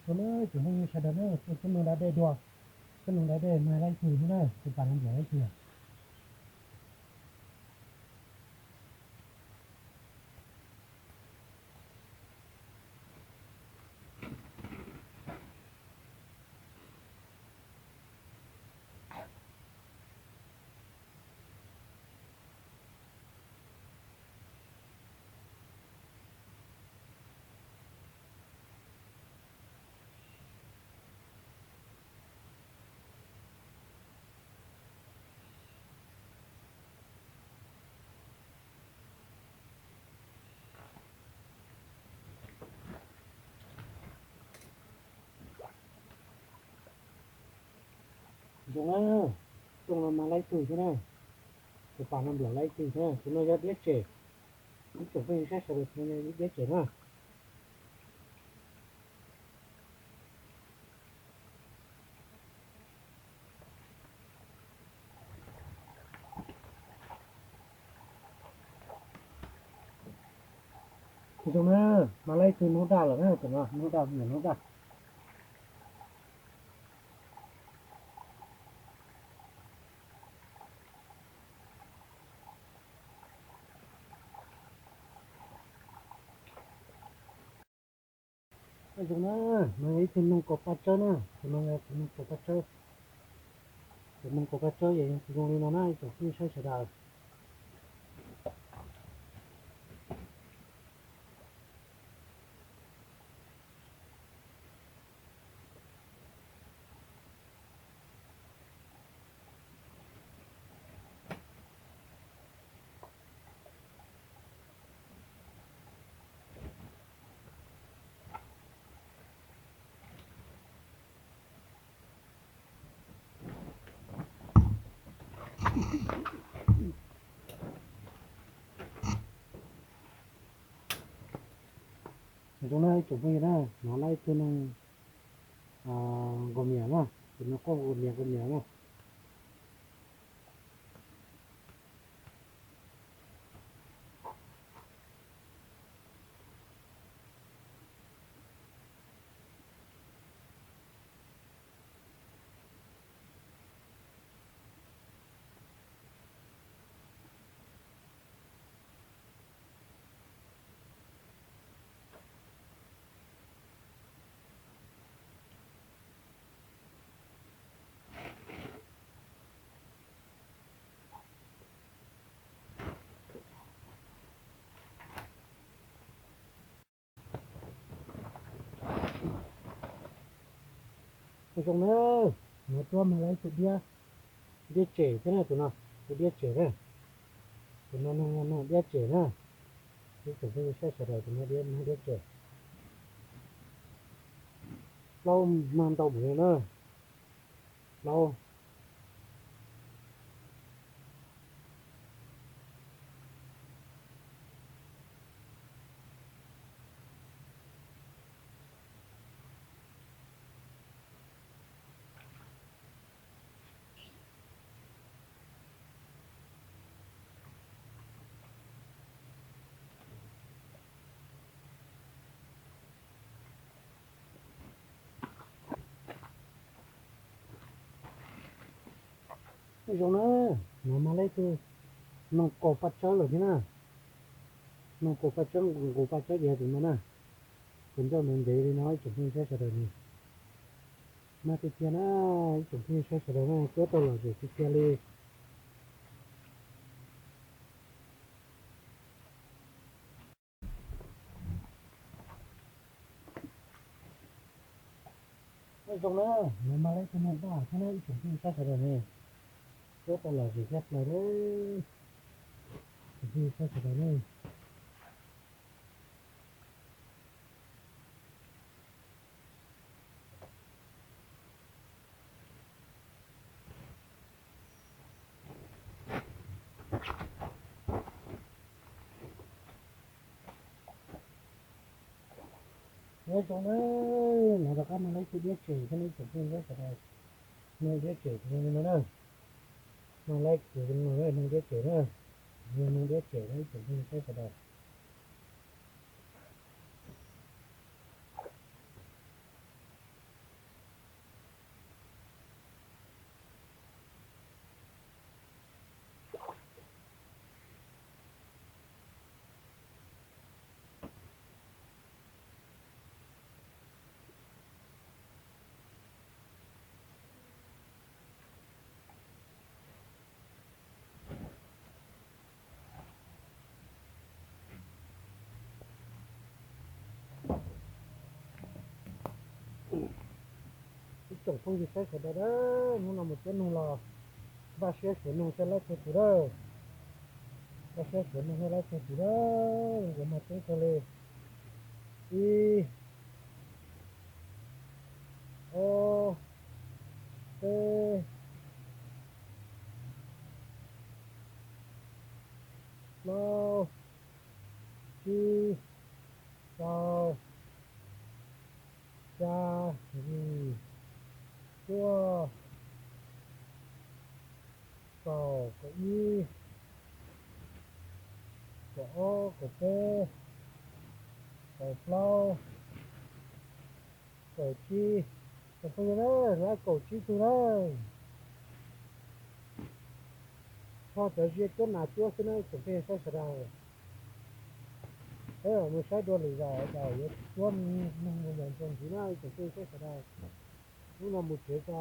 Tus na, tsoom phooj ywg sawv daws na, tus xab noog da dej dua, xab noog da dej mas laib twg na, tus pas no nplaum laib twg. Zoo na, rooj no mas laib twg thiab na, tus pas no nplaum laib twg thiab, tus no yog diab tsem. Ib tsoom phooj ywg saib sawv daws, tus no yog diab tsem na. Tus no mas laib twg, nub daj lawm na, tus no nub daj, nub daj. Zoo na, no yog ib tug noog kaus paj tsawb na, tus no yog tus noog kaus paj tsawb. Tus noog kaus paj tsawb yog zoo li no na, ib tsoom phooj ywg saib sawv daws. Zoo na ib tsoom phooj ywg na, no laib ib tug noog nkaus mias na, tus no kuj nkaus mias nkaus mias na. Zoo na, no tuaj mas laib tus diab, diab tsem thiab na, tus no, tus diab tsem na. Tus no noog, noog diab tsem na. Ib tsoom phooj ywg saib sawv daws, tus no diab, noog diab tsem. Plaub mag ntau mus li na. Plaub. Zoo na, no mas laib tug noog kaus paj tsawb lawm thiab na. Noog kaus paj tsawb, nkaus paj tsawb ces yog tus no na. Tus ncauj ntev ntev li no ib tsoom phooj ywg saib sawv daws ne. Mag tiag tiag na, ib tsoom phooj ywg saib sawv daws na, cuab tau lom zem tiag tiag li. Zoo na, no mas laib tug noog daj thiab na ib tsoom phooj ywg saib sawv daws ne. Cuab tau lom zem tshaj plaws li. Tsoom phooj ywg saib sawv daws ne. Nyob zoo na, no rov qab mag laib tug diab tsem thiab ne ib tsoom phooj ywg sawv daws. Noog diab tsem tus no li no na. Mag laib tus no, noog diab tsem na. Yog noog diab tsem na ib tsoom phooj ywg saib sawv daws. Ib tsoom phooj ywg saib sawv daws, hnub no mus cuab noog los npaj siab xyuas noog thiab laib txog tus lawm. Npaj siab xyuas noog thiab laib txog tus lawm, zoo nkaus mag tseeb kawg li. Ib, ob, peb, plaub, tsib, rau, xya, yim, cuaj, kaum, kaum ib, kaum ob, kaum peb, kaum plaub, kaum tsib. Tsoom phooj ywg na, laib kaum tsib tug na. Tso cov ziab cuab nas cuab xwb na ib tsoom phooj ywg saib sawv daws. Peb mam mus saib dua lwm zaus, zaum yuav cuab noog mus yos ntsoog ntxiv na ib tsoom phooj ywg saib sawv daws. Hnub no mus tsev tso.